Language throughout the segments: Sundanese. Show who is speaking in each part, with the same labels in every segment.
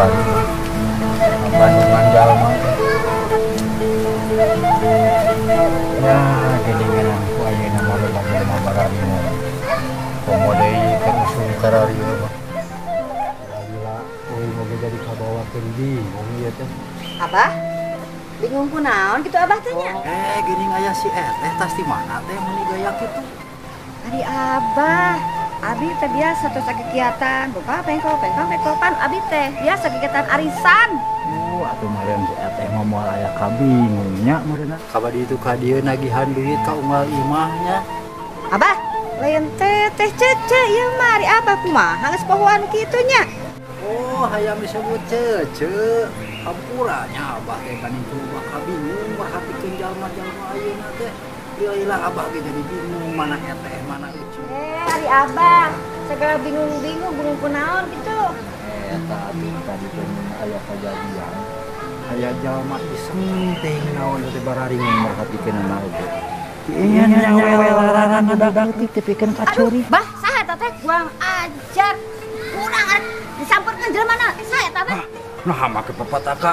Speaker 1: Bandung. Bandungan jalma. Ya, geuningan ku ayeuna mah loba jelema bararieu. Komo deui keur usum kararieu mah. Lila euy moga jadi kabawakeun bingung ieu teh.
Speaker 2: Abah? Bingung kunaon kitu abah teh nya?
Speaker 1: Geuning aya si Eteh tas di mana teh meuni gaya kitu?
Speaker 2: Ari abah, abi teh biasa tos kegiatan, buka bengkel, bengkel, bengkel pan abi teh biasa kegiatan arisan.
Speaker 1: Atuh meureun si Eteh mah moal aya kabingung nya meureunna. Kabadi itu ka dieu nagihan duit ka unggal imah nya.
Speaker 2: Abah, lain teh teh cece ieu mah ari abah kumaha geus pohoan kitu nya.
Speaker 1: Oh, hayang disebut cece. Hampura nya abah teh kaning kumaha kabingung merhatikeun jalma-jalma ayeuna teh. Lila abah ge jadi bingung mana Eteh mana Ucu.
Speaker 2: Ari abah segala bingung-bingung bingung kunaon kitu.
Speaker 1: Eta abi tadi teh aya kajadian. Aya jalma iseng teh naon teh bararingung merhatikeun teh. Ieu nyawe larangan budak leutik teh pikeun kacuri.
Speaker 2: Bah, saha eta teh kurang ajar. Kurang arek disamperkeun jelema na. Saha eta teh?
Speaker 1: Nah, make pepatah ka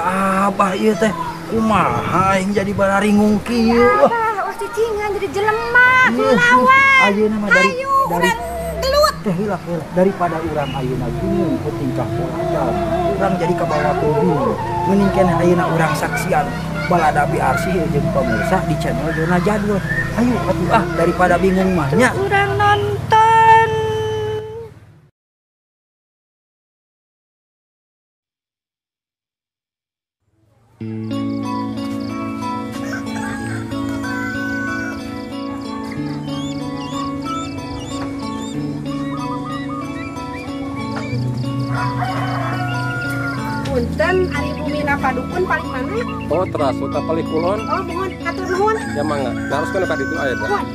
Speaker 1: abah ieu teh. Kumaha aing jadi bararingung kieu.
Speaker 2: Abah, ulah cicingan jadi jelema, kudu lawan.
Speaker 1: Ayeuna mah dari
Speaker 2: urang gelut.
Speaker 1: Teh heula daripada urang ayeuna bingung ku tingkah pola jalma. Urang jadi kabawa bingung. Mending keneh ayeuna urang saksian Balada Biarsih jeung pemirsa di channel Zona Jadul. Ayo atuh ah daripada bingung mah nya.
Speaker 2: Urang nonton.
Speaker 3: Punten ari bumina padukun paling mana?
Speaker 4: Oh, terasu ta paling kulon.
Speaker 3: Oh, mohon hatur nuhun.
Speaker 4: Ya mangga. Naroskeun ka ditu aya teh.
Speaker 3: Mohon.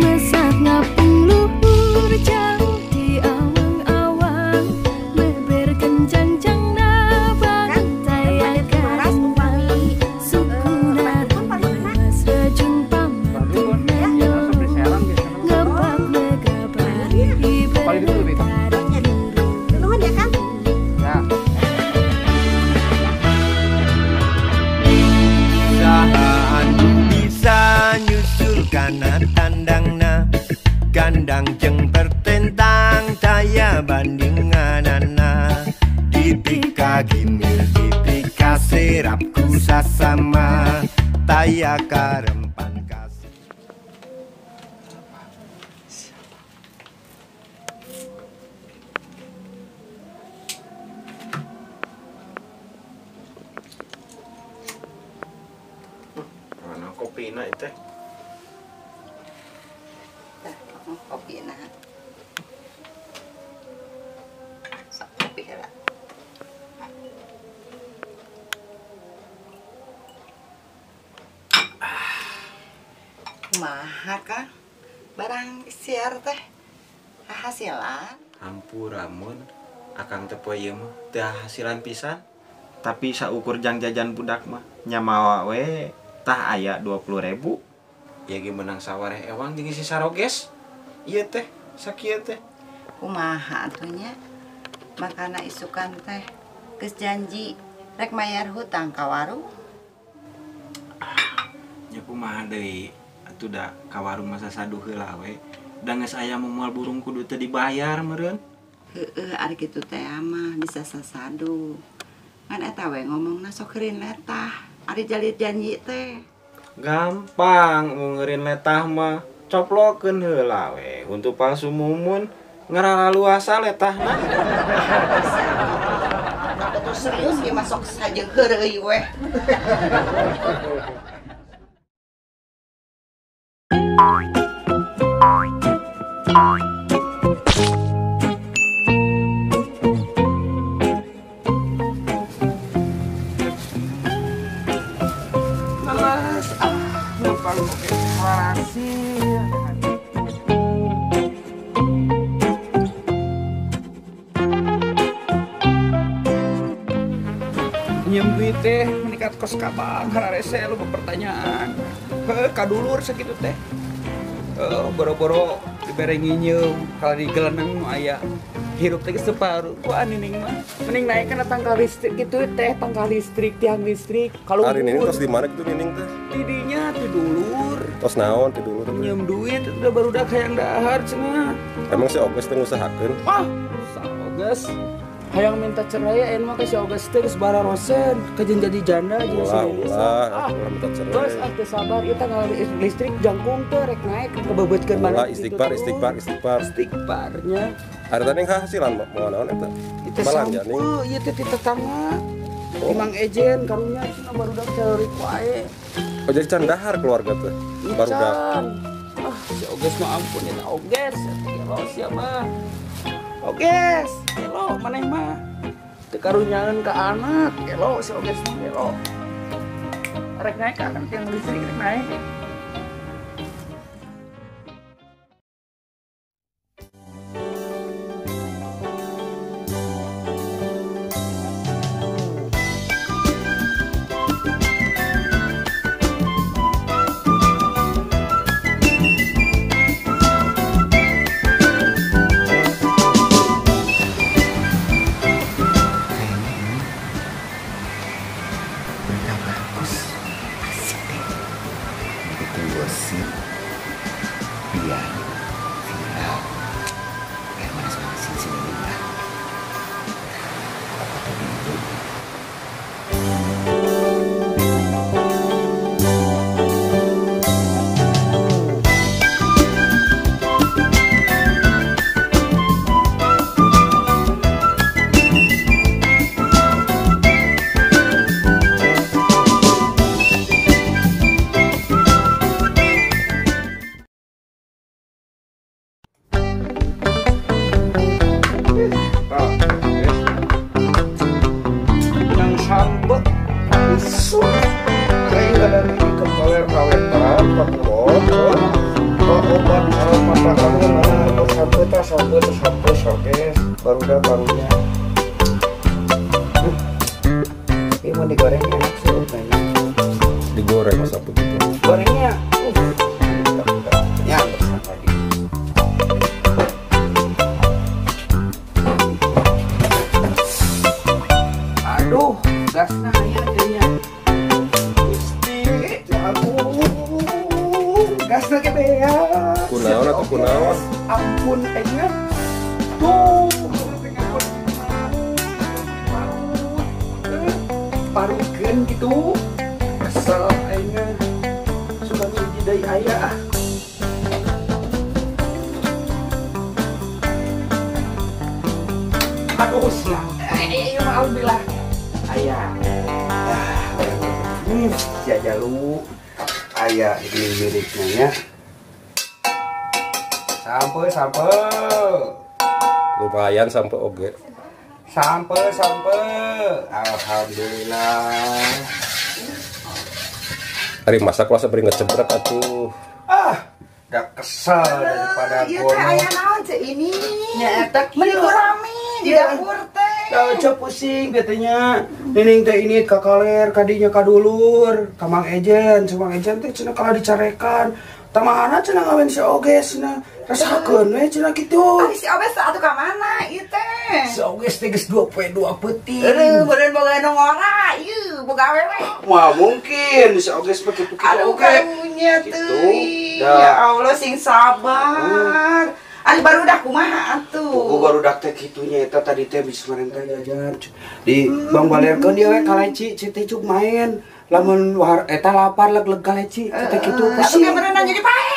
Speaker 5: Mesat ngapung luhur jauh di awang-awang, beber kencang cangna bantai kandang, sukuna mas rajun pamatunan, ngepak negabari berkari.
Speaker 3: Nuhun ya Kang.
Speaker 1: Ya.
Speaker 6: Saha anu bisa nyusul kana tandangna, gandang jeung pertentang daya bandinganana. Dipika gimil dipika serap ku sasama, taya karempan kasih.
Speaker 7: Mana kopina itu?
Speaker 2: Kopi nah. Sok kopi heula.
Speaker 8: Kumaha Kang? Barang siar teh hasilan.
Speaker 7: Hampura mun akang teh poe ieu mah teu hasilan pisan. Tapi saukur jang jajan budak mah nya mawa we tah aya 20.000. Ya ge meunang sawareh ewang jeung si saroges. Ieu teh sakieu teh.
Speaker 8: Kumaha atuh nya? Makana isukan teh geus janji rek mayar hutang ka warung.
Speaker 7: Nya kumaha deui atuh da ka warung masa saduh heula we. Da geus aya moal burung kudu teu dibayar meureun.
Speaker 8: Heueuh ari kitu teh mah bisa sasadu. Ngan eta we ngomongna sok heureun letah. Ari jalit janji teh.
Speaker 7: Gampang mun ngeureun letah mah. Coplokeun heula we untuk palsu mumun ngaralaluasa letahna.
Speaker 8: Atuh serius ieu mah sok saja heureuy we.
Speaker 7: Leles ah, lupa oke. Kasih.
Speaker 9: kos kabang hararese lu pertanyaan. Heuh kadulur sakitu teh. Boro-boro dibere nginyeum kalau digeleneng nu aya. Hirup teh separuh ku Nining mah. Mending naik kana tangkal listrik gitu teh, tangkal listrik, tiang listrik. Kalau
Speaker 4: hari Nining tos di mana gitu Nining teh?
Speaker 9: Didinya ti dulur.
Speaker 4: Tos naon ti dulur?
Speaker 9: Nyeum duit udah barudak hayang dahar cenah.
Speaker 4: Emang si Oges teh ngusahakeun?
Speaker 9: Ah, sa Oges hayang minta cerai ayeuna mah ka si Oges teh geus bararosen, kajeun jadi janda jeung si Nining.
Speaker 4: Ulah, minta cerai.
Speaker 9: Geus ah teu sabar ieu tangkal listrik jangkung teh rek naik kebebeutkeun mana.
Speaker 4: Ulah istighfar, istighfar, istighfar.
Speaker 9: Istighfarnya.
Speaker 4: Ada tadi hasilan mau naon eta?
Speaker 9: Itu sampe ieu teh ti tetangga. Di Mang Ejen karunya cenah barudak ceurik wae.
Speaker 4: Oh jadi can dahar keluarga teh. Barudak.
Speaker 9: Ah si Oges mah ampun eta Oges, gelo sia mah. Oges, gelo maneh mah. Teu karunyaeun ka anak, gelo si Oges mah gelo. Rek naik ka tiang listrik rek naik.
Speaker 1: Biar viral, biar manas-manasin si Nining lah. Aku foto dulu.
Speaker 9: Barudak barunya.
Speaker 1: Ini mau digoreng enak sih kayaknya.
Speaker 4: Digoreng mas apa gitu?
Speaker 1: Gorengnya, ya tadi.
Speaker 9: Aduh, gasnya aya kayaknya. Gusti, aduh, gasnya kebeak.
Speaker 4: Kunaon atau kunaon?
Speaker 9: Ampun, kayaknya. Tuh. Parukeun gitu kesel aingnya suka ngiji deui aya ah. Aduh sia ieu mah alhamdulillah aya sia jalu aya ini liriknya ya. Sampai sampai
Speaker 4: lumayan sampai oge.
Speaker 9: Sampai sampai alhamdulillah.
Speaker 4: Hari masak lah seperti ngecebrek atuh.
Speaker 9: Ah, udah kesel daripada
Speaker 8: ieu
Speaker 9: gono.
Speaker 8: Teh aya naon ceu ini?
Speaker 9: Nya eta
Speaker 8: kieu. Meuni rame di dapur teh.
Speaker 9: Dah pusing katanya. Nining teh ini ka kaler kadinya ka dulur, ka Mang Ejen, si Mang Ejen teh cenah kalah dicarekan. Tamahana cenah ngawin si Oges cenah. Rasakeun we cenah kitu.
Speaker 8: Ari si Oges atuh ka mana ieu teh?
Speaker 9: Si Oges teh geus 2 poe 2 peuting.
Speaker 8: Eueuh, beureun boga nu ngora ieu, boga awewe.
Speaker 9: Wah, mungkin si Oges mah kitu-kitu
Speaker 8: Aduh,
Speaker 9: oge.
Speaker 8: karunya teuing. Ya Allah sing sabar. Ari barudak kumaha atuh?
Speaker 9: Buku barudak teh kitunya eta tadi teh bisa marentah jajan. Di Bang balerkeun ieu we kaleci, ci teh cuk main. Lamun eta lapar leg-leg kaleci, teh kitu
Speaker 8: pusing. Atuh berenang jadi pae.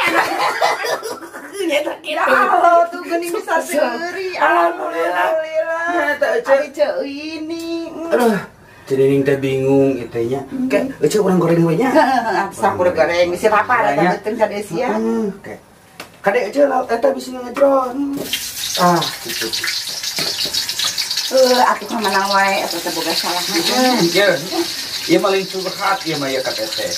Speaker 8: Ya Allah tuh geuning bisa seuri.
Speaker 9: Alhamdulillah.
Speaker 8: Alhamdulillah. Ari ceu ini.
Speaker 9: Aduh, jadi ning teh bingung ieu teh nya. Ke euceu urang goreng we nya.
Speaker 8: Heeh, sok urang goreng bisi lapar eta beuteung ka Desia.
Speaker 9: Oke. Kade euceu eta bisi ngejron. Ah, gitu.
Speaker 8: Atuh ka mana wae eta teh boga salah.
Speaker 9: Ieu. Ieu paling curhat ieu mah ieu ka teteh.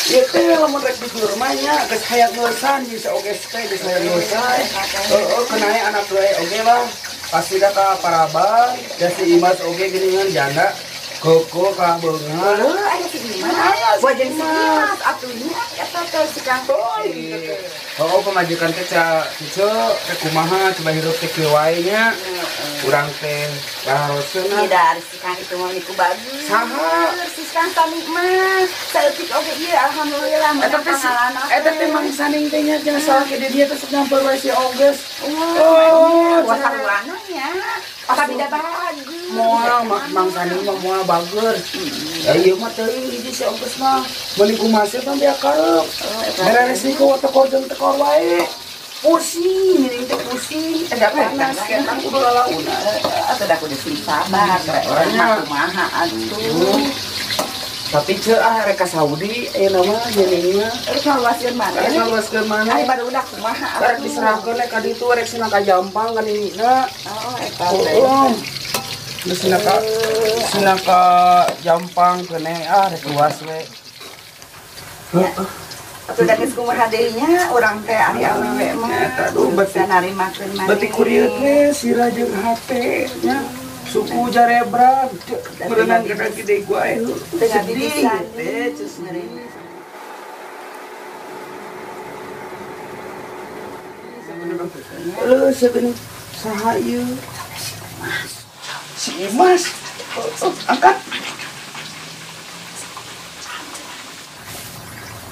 Speaker 9: Ieu teh lamun rek di rumah nya geus hayang ngeusan bisa oge teh geus hayang ngeusan. Heeh, kenae anak we oge lah. Pasti da ka paraban, da si Imas oge geuningan janda. Koko ka beunghar.
Speaker 8: Heuh, aya si Imas. Wah jeung si Imas atuh nya eta teh si Kang Boy.
Speaker 9: Oh, pamajikan teh ceu teh kumaha coba hirup teh kieu wae nya. Urang teh baroseuna.
Speaker 8: Tidak, si Kang itu mah niku bagus.
Speaker 9: Saha?
Speaker 8: Si Kang Tani mah saeutik oge ieu alhamdulillah
Speaker 9: Eta teh eta teh Mang Saning teh nya cenah salah ke dia teh sok nyamper wae si Oges.
Speaker 8: Oh, wah saruana nya. Tapi da bagus.
Speaker 9: Moal Mang Saning mah moal bager. Ya ieu mah teuing hiji si Oges mah. Meuni kumaha sih mah beak karep. Beres niku tekor jeung tekor wae. Pusing, ini teh pusing, ada panas, kan kudu lalauna.
Speaker 8: Atuh da kudu sing sabar, urang kumaha atuh.
Speaker 9: Tapi ceu ah rek ka Saudi ayeuna mah jenengna.
Speaker 8: Rek ngaluaskeun mana?
Speaker 9: Rek ngaluaskeun mana?
Speaker 8: Ari barudak kumaha atuh.
Speaker 9: Rek diserahkeun ka ditu rek cenah ka Jampang kan inina.
Speaker 8: Oh, eta teh.
Speaker 9: Geus cenah ka Jampang keneh ah rek luas we.
Speaker 8: Heeh. Atuh da geus kumaha deui nya urang teh ari awewe mah.
Speaker 9: Eta duh
Speaker 8: bisa narimakeun maneh.
Speaker 9: Beuti kurieut we sirah jeung hate nya. Suku jarebran berenang ke kaki deh gua sedih teh nerima. Lu sebenarnya saha ieu? Si Imas. Angkat.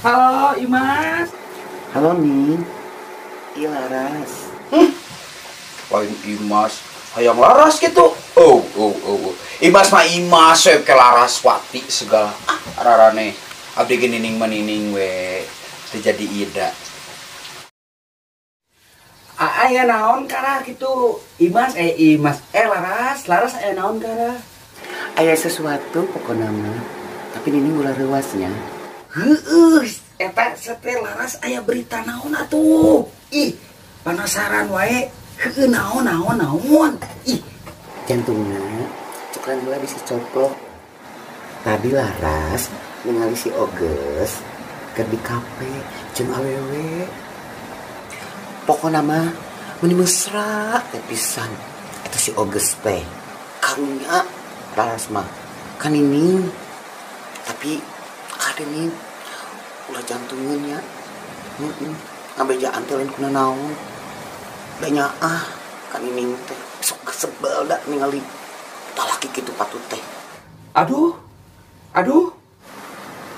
Speaker 9: Halo Imas.
Speaker 1: Halo Ning. Iya Laras.
Speaker 9: Lain Imas. Hayang Laras gitu. Oh. Imas mah Imas we ke Laraswati segala. Ah, rarane. Abdi ge nining manining we teu jadi ida. Aya naon karah gitu. Imas Imas Laras, Laras aya naon karah?
Speaker 1: Aya sesuatu pokona mah. Tapi nining ulah reuasnya.
Speaker 9: Heueuh, eta sete Laras aya berita naon atuh? Ih, penasaran wae. Heueuh naon. Ih,
Speaker 1: jantungna ceklan heula bisi coplok. Tadi Laras ningali si Oges keur di kafe jeung awewe. Pokona mah meuni mesra teh pisan. Eta si Oges teh karunya Laras mah kan ini tapi kade nih ulah jantungeun nya. Heeh. Ngabejaan teh lain kuna naon. Da nyaah kan ini teh sok sebel da ningali talaki kitu patut teh.
Speaker 9: Aduh.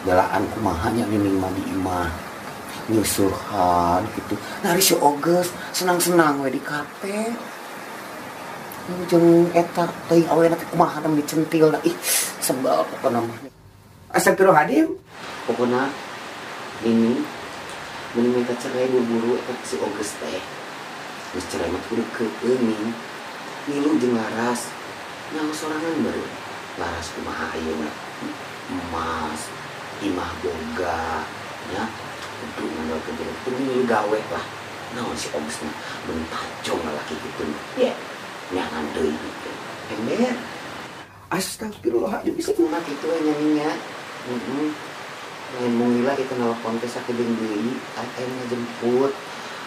Speaker 1: Belaan kumaha nya nining mah di imah. Nyusuhan gitu. Nari si Oges senang-senang we di kafe. Jeung eta teuing awena teh kumaha da dicentil da ih sebel pokona mah.
Speaker 9: Astagfirullahaladzim.
Speaker 1: Pokona nining mun minta cerai buru-buru eta si Oges teh. Geus cerai mah kudu keukeuh ning. Ngilu jeung Laras. Nyaho sorangan baru. Laras kumaha ayeuna? Emas, imah boga, nya kudu ngandalkeun jeung kudu ngilu gawe lah. Naon si Oges mah mun tajong lalaki kitu mah. Ye, nyangan deui gitu. Ember.
Speaker 9: Astagfirullahaladzim.
Speaker 1: Bisa kumaha kitu we nya ning nya. Heeh. Lain mung lila itu nelpon teh sakedeung deui, aya ngajemput.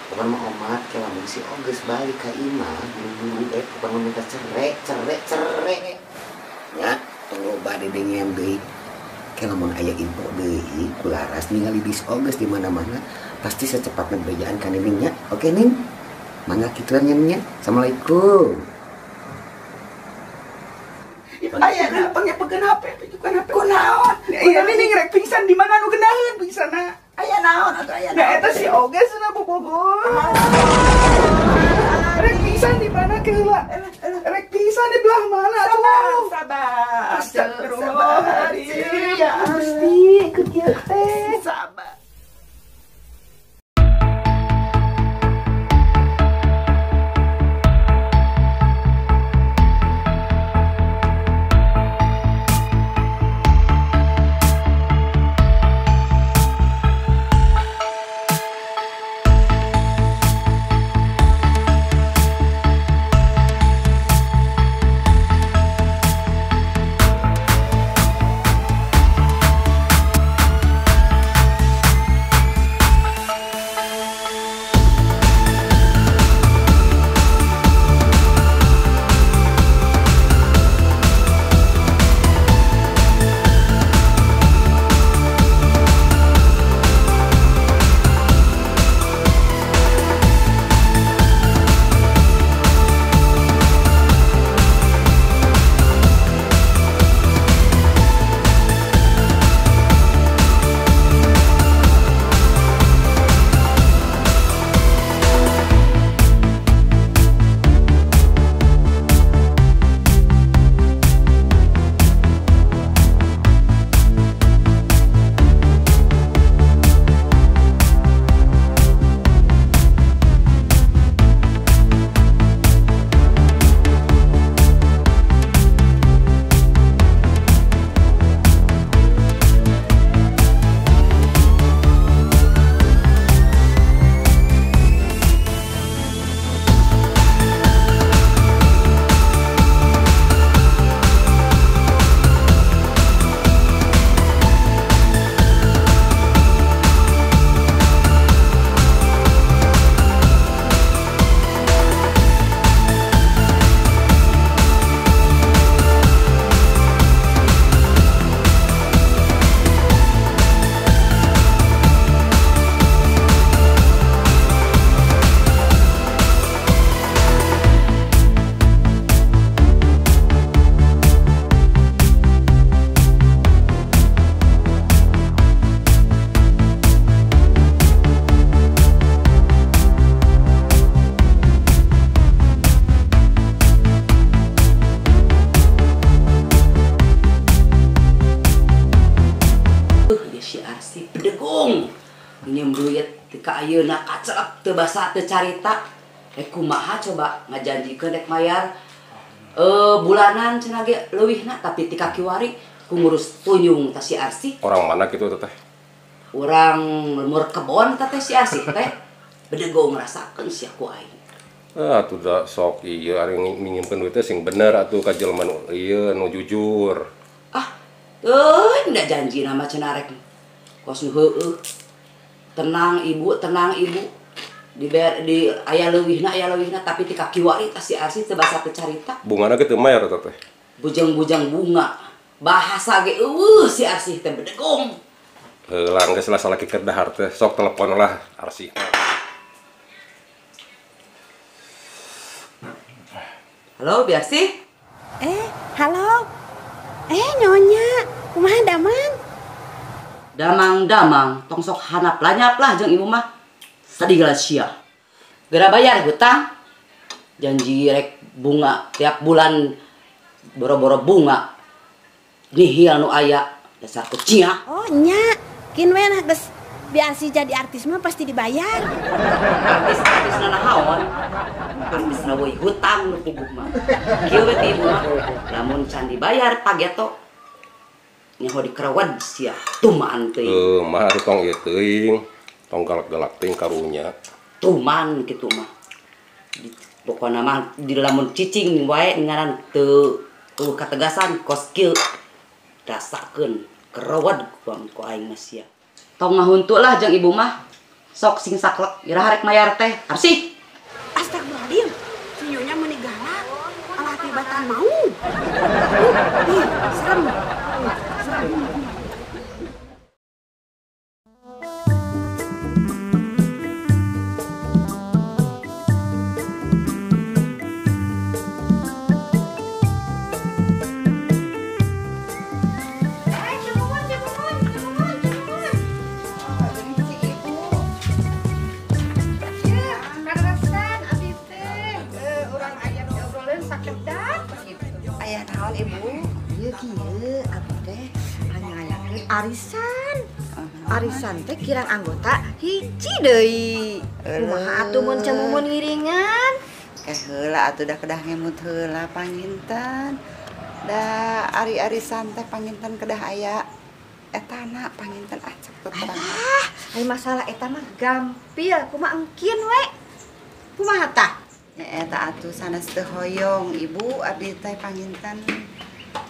Speaker 1: Bukan mah omat, kayak lamun si Oges balik ka imah, buru-buru bukan mah minta cerai. Ya, tong loba dedengean deui. Kayak lamun aya info deui ku Laras ningali di si Oges di mana-mana, pasti secepatnya bejaan ka Nining nya. Oke Ning, mangga kituan nya Ning nya. Assalamualaikum.
Speaker 9: Aya na pangepekeun HP, pijukan HP. Kunaon? Iya Nining rek pingsan di mana nu geunaheun pingsanna?
Speaker 8: Aya naon atuh aya naon.
Speaker 9: Nah eta si Oges cenah bobogoh. Rek pingsan di mana keula? Rek pingsan di belah mana atuh?
Speaker 8: Sabar.
Speaker 9: Astagfirullahaladzim. Ya Gusti, keur kieu teh.
Speaker 8: Sabar.
Speaker 10: Nginjem duit ti ka ayeuna kacelep teu basa teu carita. Rek kumaha coba ngajanjikeun rek mayar bulanan cenah ge leuwihna tapi ti ka kiwari ku ngurus tunyung tah si Arsih.
Speaker 4: Orang mana kitu teteh?
Speaker 10: Urang lemur kebon teh si Arsih teh. Bedegong ngerasakeun sia ku aing.
Speaker 4: Ah atuh da sok ieu ari minjemkeun duit teh sing bener atuh ka jelema nu ieu nu jujur.
Speaker 10: Ah, teuing da janjina mah cenah rek kos nu heueuh. Tenang ibu, tenang ibu. Dibayar di aya leuwihna tapi ti ka kiwari tah si Arsih teu basa teu carita.
Speaker 4: Bungana ge teu mayar eta teh.
Speaker 10: Bujang-bujang bunga. Bahasa ge eueuh si Arsih teh bedegong.
Speaker 4: Heula geus lah salaki keur dahar teh sok telepon lah Arsih.
Speaker 10: Halo, Biarsih?
Speaker 3: Halo. Nyonya, kumaha damang?
Speaker 10: Damang-damang, tong sok hanap lanyap lah jeung ibu mah. Sedih lah sia. Geura bayar hutang. Janji rek bunga tiap bulan boro-boro bunga. Nihil nu aya dasar kucinga.
Speaker 3: Oh, nya. Kin we nah geus Biarsih jadi artis mah pasti dibayar.
Speaker 10: Artis-artis nanaon? Artis na euy hutang nu puguh mah. Kieu we ti ibu mah. Lamun can dibayar pageto nyaho dikerawad sia tumaan teuing.
Speaker 4: Mah atuh tong ieu teuing. Tong galak-galak teuing karunya.
Speaker 10: Tuman kitu mah. Pokona mah di lamun cicing wae ngaran teu kategasan kos kieu. Rasakeun kerawad ku aing mah sia. Tong ngahuntu lah jeung ibu mah. Sok sing saklek iraha rek mayar teh. Arsih.
Speaker 3: Astagfirullahaladzim. Si nyonya meuni galak. Alah tibatan mau. Ih, serem. Serem. Arisan. Arisan teh kirang anggota hiji deui. Kumaha atuh mun cemumun ngiringan?
Speaker 8: Heula atuh da kedah ngemut heula panginten. Da ari arisan teh panginten kedah aya etana panginten acep terang.
Speaker 2: Alah, ai masalah eta mah gampil, kumaha engkin we. Kumaha tah?
Speaker 8: Nya eta atuh sanes teu hoyong ibu abdi teh panginten.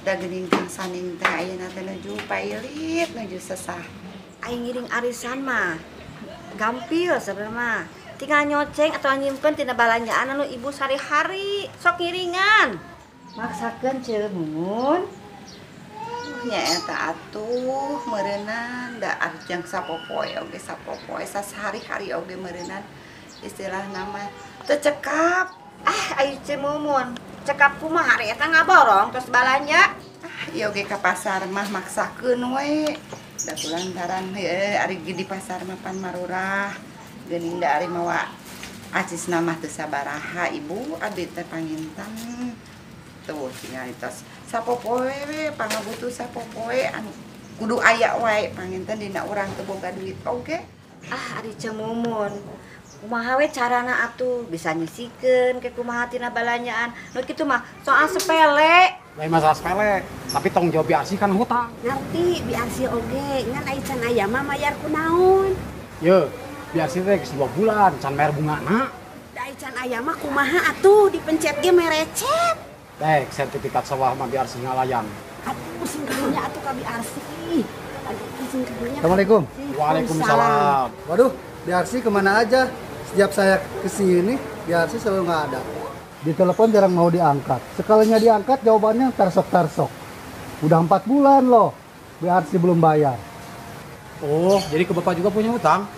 Speaker 8: Da geuning kang saning teh ayeuna teh nuju pailit nuju sesah.
Speaker 2: Aing ngiring arisan mah gampil sebenarnya mah. Tinggal nyoceng atau nyimpen tina balanjaan anu ibu sehari-hari sok ngiringan. Maksakeun Ceu Mumun.
Speaker 8: Nya eta atuh meureunnan da arjang sapopoe oge sapopoe sasahari-hari oge meureunnan istilahna mah teu cekap.
Speaker 2: Ah, ayo Ceu Mumun. Cekap kumaha ari eta ngaborong terus balanja.
Speaker 8: Ah, ieu oge ka pasar mah maksakeun we. Da kulantaran heueuh ari di pasar mah pan marurah. Geuning da ari mawa acisna mah teu sabaraha ibu abdi teh panginten. Tuh tinggal tos sapopoe we pangabutuh sapopoe anu kudu aya wae panginten dina urang teu boga duit oge.
Speaker 2: Ah, ari Ceu Mumun. Kumaha we carana atuh bisa nyisikeun ke kumaha tina balanjaan. Nu kitu mah soal sepele.
Speaker 1: Lain masalah sepele, tapi tong jawab Biarsih kan hutang.
Speaker 3: Ngerti Biarsih oge, ngan ai can aya mah mayar kunaon.
Speaker 1: Ye, Biarsih teh geus 2 bulan can bayar bungana.
Speaker 3: Da ai can aya mah kumaha atuh dipencet ge merecet.
Speaker 1: Teh, sertifikat sawah mah Biarsih ngalayan.
Speaker 3: Aduh sing karunya atuh ka Biarsih. Aduh sing karunya.
Speaker 11: Assalamualaikum.
Speaker 1: Waalaikumsalam.
Speaker 11: Waduh, Biarsih kemana aja? Setiap saya kesini, Biarsih selalu nggak ada. Di telepon jarang mau diangkat. Sekalinya diangkat, jawabannya tarsok-tarsok. Udah 4 bulan loh, Biarsih belum bayar.
Speaker 1: Oh, jadi ke Bapak juga punya utang?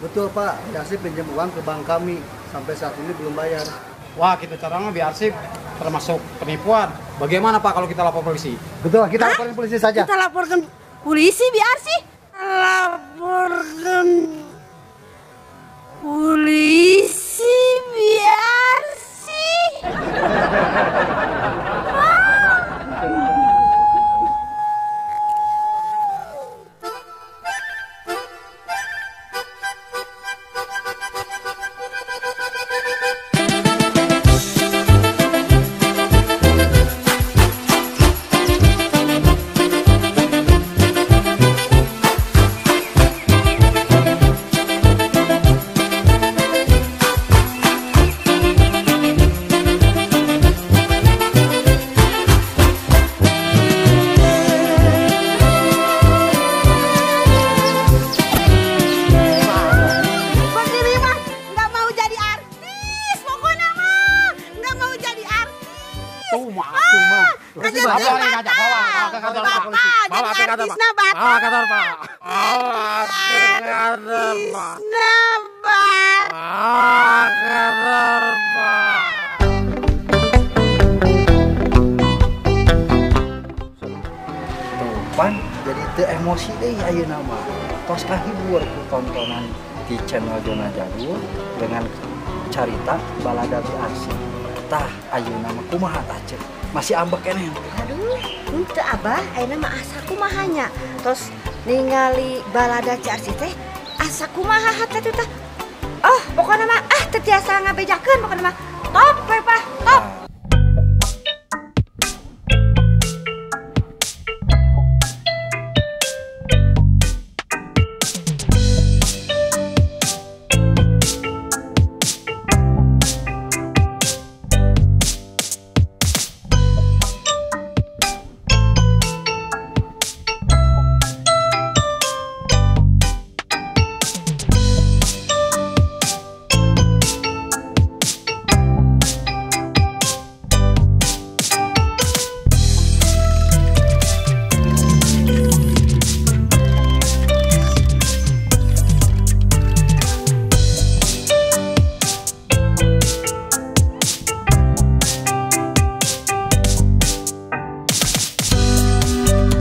Speaker 11: Betul Pak, Biarsih pinjam uang ke bank kami. Sampai saat ini belum bayar.
Speaker 1: Wah, kita caranya Biarsih termasuk penipuan. Bagaimana Pak kalau kita lapor polisi?
Speaker 11: Betul, kita laporin polisi saja.
Speaker 3: Kita laporkan polisi Biarsih. Laporkan polisi Biarsih.
Speaker 8: Artisna batal.
Speaker 4: Ah, katar Pak. Ah, katar Pak.
Speaker 8: Artisna batal.
Speaker 4: Ah, katar Pak.
Speaker 1: Tuh, pan jadi teu emosi deui ayeuna mah. Tos kahibur ku tontonan di channel Jona Jadul dengan carita Balada Bi Arsih. Tah ayeuna mah kumaha tah Ceu? Masih ambek keneh.
Speaker 2: Aduh, henteu Abah, ayeuna mah asa kumaha nya. Tos ningali Balada Ci Arsih teh asa kumaha hate teh tah. Oh, pokona mah ah teu tiasa ngabejakeun pokona mah. Top we Bah, top.